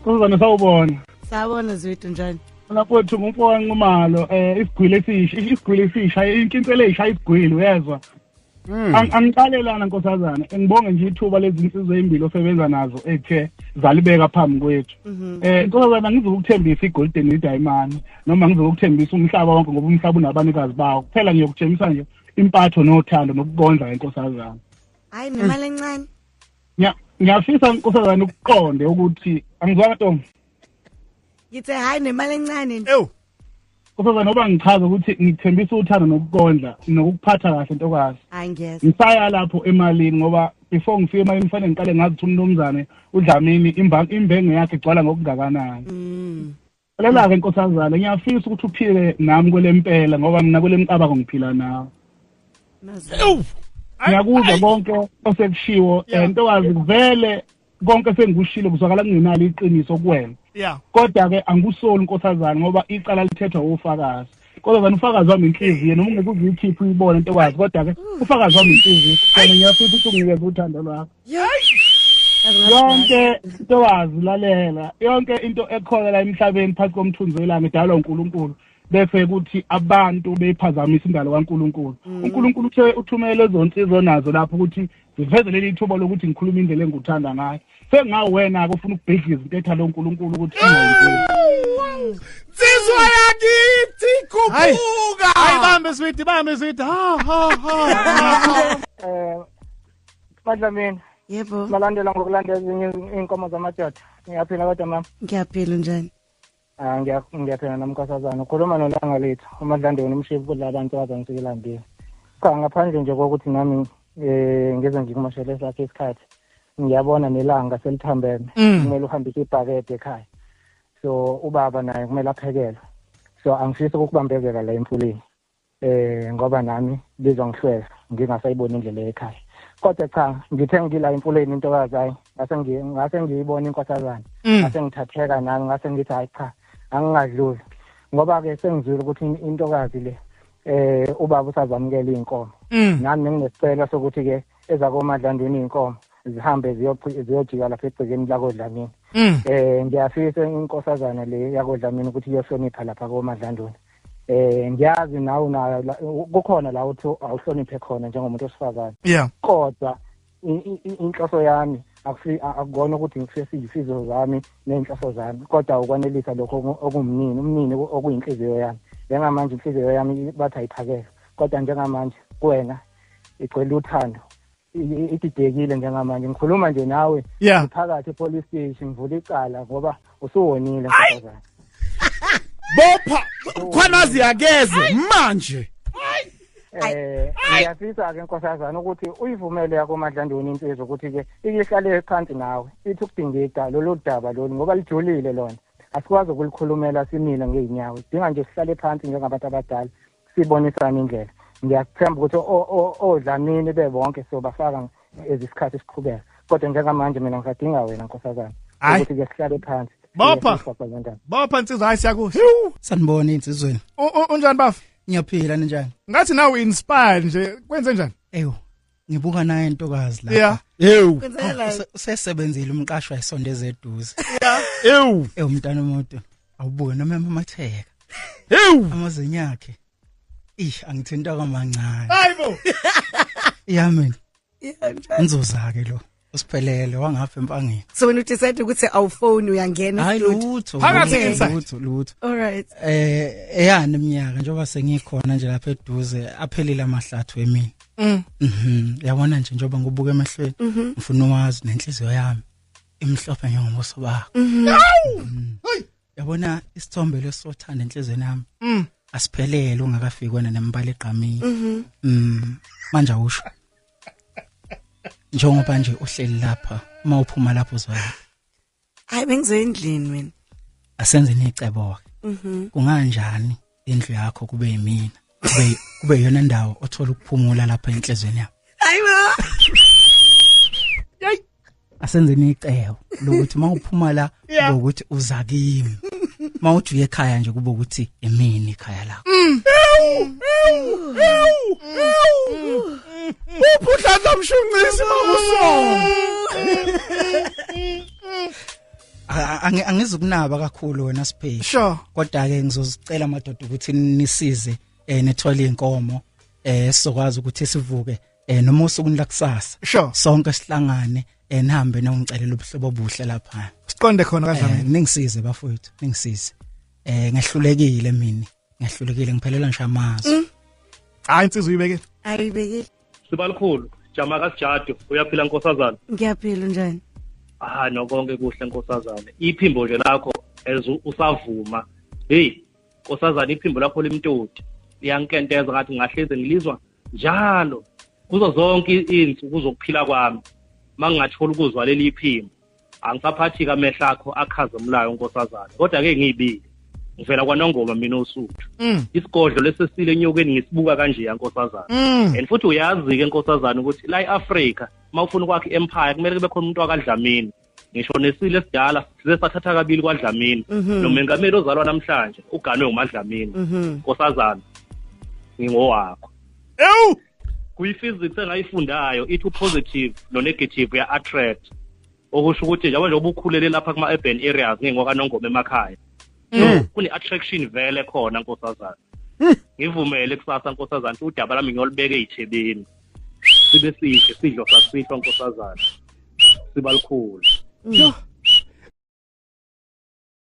Nkosazana sawubona. Sawubona Zwide, njani? Lapho wethu ngumfowethu Nxumalo, isigwili esisha, isigwili esisha, inkinsele esha isigwili, uyezwa. Angiqalelana nkosazana, ngibonge nje ithuba lezinsizwa ezimbili osebenza nazo ethe zalibeka phambi kwethu. Nkosazana ngizokuthembisa igolide nedayimani noma ngizokuthembisa umhlaba wonke ngoba umhlaba unabanikazi bawo. Kuphela ngiyokuthembisa nje impatho nothando nokukondla enkosazana. Hayi nemali encane. Ngiyafisa nkosazana ukuqonde ukuthi angizwanga ntombi. Ngithe hayi nemali encane nje. Ewu. Nkosazana noba ngichaza ukuthi ngithembisa uthando nokukondla nokuphatha kahle ntokazi. Hayi ngiyeza. Ngisaya lapho emalini ngoba before ngifike emalini kufanele ngiqale ngazi ukuthi umnumzane uDlamini imbenge yakhe igcwala ngokungakanani. Lalela-ke nkosazana, ngiyafisa ukuthi uphile nami kwelempela ngoba mina kwelemcabango ngiphila nawe. Ngiyakuzwa konke osekushiwo, ntokazi vele konke sengikushilo kuzwakala kungenalo iqiniso kuwena. Kodwa-ke angikusoli nkosazana ngoba icala lithethwa ufakazi. Nkosazana ufakazi wami inhliziyo noma ungeke uziyikhiphe uyibone ntokazi, kodwa-ke ufakazi wami inhliziyo. Kona ngiyafisa ukuthi unginikeze uthando lwakho. Yonke ntokazi lalela, yonke into ekhona la emhlabeni phakathi komthunzi welanga idalwa uNkulunkulu. Bese kuthi abantu beyiphazamisa indalo kaNkulunkulu. uNkulunkulu uthe uthumele lezo nazo lapho ukuthi ziveze leli ithuba lokuthi ngikhuluma indlela engikuthanda ngayo. Sengawe wena ke ufuna ukubhidliza into ethanda uNkulunkulu ukuthi ingayenzeki. Nsizwa yakithi khuphuka. Hayi bambe Zwide, bambe Zwide. Ha ha ha. Madlamini. Yebo. Malandela ngokulandela ezinye inkomo zamadoda. Ngiyaphila kodwa mama. Ngiyaphila njani? Ngiyaphila namnkosazana. Ukhuluma nolanga lethu uMadlandeni umshifu kudla abantu abazangisikilambile. Cha ngaphandle nje kokuthi nami ngize ngikumoshele sakhe isikhathi. Ngiyabona nelanga selithambeme. Kumele uhambise ibhakede ekhaya. So ubaba naye kumele aphekelwe. So angifisi ukubambezela la emfuleni. Ngoba nami bizongihlwela ngingasayiboni indlela ekhaya. Kodwa cha ngithe ngila emfuleni intokazi hayi ngase ngiyibona inkosazana. Ngase ngithatheka nami ngase ngithi hayi cha angingadluli. Ngoba ke sengizwile ukuthi intokazi le ubaba usazamukela inkomo. Nami nginesicelo sokuthi ke ezakoMadlandweni inkomo zihambe ziyojika lapha egcekeni lakoDlamini. Ngiyafisa inkosazana le yakoDlamini ukuthi iyohlonipha lapha koMadlandweni. Ngiyazi nawe nayo kukhona la uthi awuhloniphe khona njengomuntu osifazane. Kodwa inhloso yami akukona ukuthi ngifise izifiso zami nezinhloso zami, kodwa ukwanelisa lokho okumnini umnini okuyinhliziyo yami. Njengamanje inhliziyo yami bathi ayiphakelwe, kodwa njengamanje kuwena igcwele uthando, ididekile njengamanje. Ngikhuluma nje nawe phakathi epolice station ngivula icala ngoba usuwonile nkosazana. Bopha khwanazi yakeze manje. Ngiyafisa ke nkosazana ukuthi uyivumele yakoMadlandweni insizwa ukuthi ke ihlale phansi nawe ithi ukudingida lolu daba lolu ngoba lijulile lona. Asikwazi ukulikhulumela simile ngeenyawo. Sidinga nje sihlale phansi njengabantu abadala sibonisane indlela. Ngiyakuthemba ukuthi oDlamini bebonke sobafaka ezisikhathi siqhubeka. Kodwa njengamanje mina ngisadinga wena nkosazana ukuthi ke sihlale phansi. Bopha. Bopha insizwa hayi siyakusho. Sanibona insizweni. Unjani bafu? Ngiyaphila ninjani? Ngathi nawe inspired nje kwenze njani? Eyo ngibuka naye intokazi lapha. Ewu. Usesebenzile umqashwa esondeze eduze. Ewu. Ewu mntana umuntu awubuke noma emamatheka. Ewu. Amazinyo akhe. Ih angithinta kamancane. Hayibo. Yami. Yeah. Ngizoza ke lo. Usiphelele wangapha empangeni. So when you decide ukuthi awufoni uyangena hayi lutho. Phakathi lutho. All right. Eyani iminyaka njengoba sengikhona nje lapha eduze aphelile amahlathi wemini. Yabona nje njengoba ngibuka emehlweni ngifuna uwazi nenhliziyo yami imhlophe njengobuso bakho. Yabona isithombe lesothanda enhlizweni yami. Asiphelele ungakafiki wena nembala egqamile. Manje awusho. Njengoba nje uhleli lapha uma uphuma lapho uzoya. Hayi bengizoya endlini mina. Asenze nicebo ke. Kunganjani indlu yakho kube yimina. Kube yona indawo othola ukuphumula lapha enhlizweni yakho. Hayibo. Asenze nicebo lokuthi mawuphuma la ukuthi uza kimi. Mawuthi uye ekhaya nje kube ukuthi emini ikhaya lakho. Uphudla mshunqisi makusonga. Angizukunaba kakhulu wena Siphe. Sure. Kodwa ke ngizozicela madoda ukuthi nisize nithole inkomo sizokwazi ukuthi sivuke noma usuku lakusasa. Sure. Sonke sihlangane nihambe nongicelela ubuhlobo obuhle lapha. Siqonde khona kaDlamini. Ningisize bafowethu, ningisize. Ngehlulekile mina. Ngehlulekile ngiphelelwa ngisho amazwi. Hayi insizwa uyibekile. Ayibekile. Sibalikhulu, jama kaSijadu, uyaphila nkosazana? Ngiyaphila njani? Ah nokonke kuhle nkosazana. Iphimbo nje lakho as usavuma. Hey, nkosazana iphimbo lakho limtoti. Liyankenteza ngathi ngahleze ngilizwa njalo. Kuzo zonke izinsuku zokuphila kwami. Mangingathola ukuzwa leli iphimbo. Angisaphathi kamehla akho akhazimulayo nkosazana. Kodwa ke ngiyibike. Ngivela kwaNongoma mina oSuthu. Isigodlo lesesile enyokeni ngisibuka kanje yankosazana. And futhi uyazi ke nkosazana ukuthi la eAfrica mawufuna ukwakha iempire kumele kube khona umuntu wakadlamini. Ngisho nesile esidala size sathatha kabili kwaDlamini. Nomengameli ozalwa namhlanje uganwe nguMadlamini. Nkosazana ngingowakho. Ewu! Kuyi-physics engayifundayo ithi positive no negative ya attract. Okusho ukuthi njengoba nje ubukhulele lapha kuma urban areas ngingokaNongoma emakhaya. Kune attraction vele khona nkosazana. Ngivumele kusasa nkosazana udaba lami ngiyolibeka ezithebeni. Sibe sihle sidlo sasihlwa nkosazana. Sibalikhulu.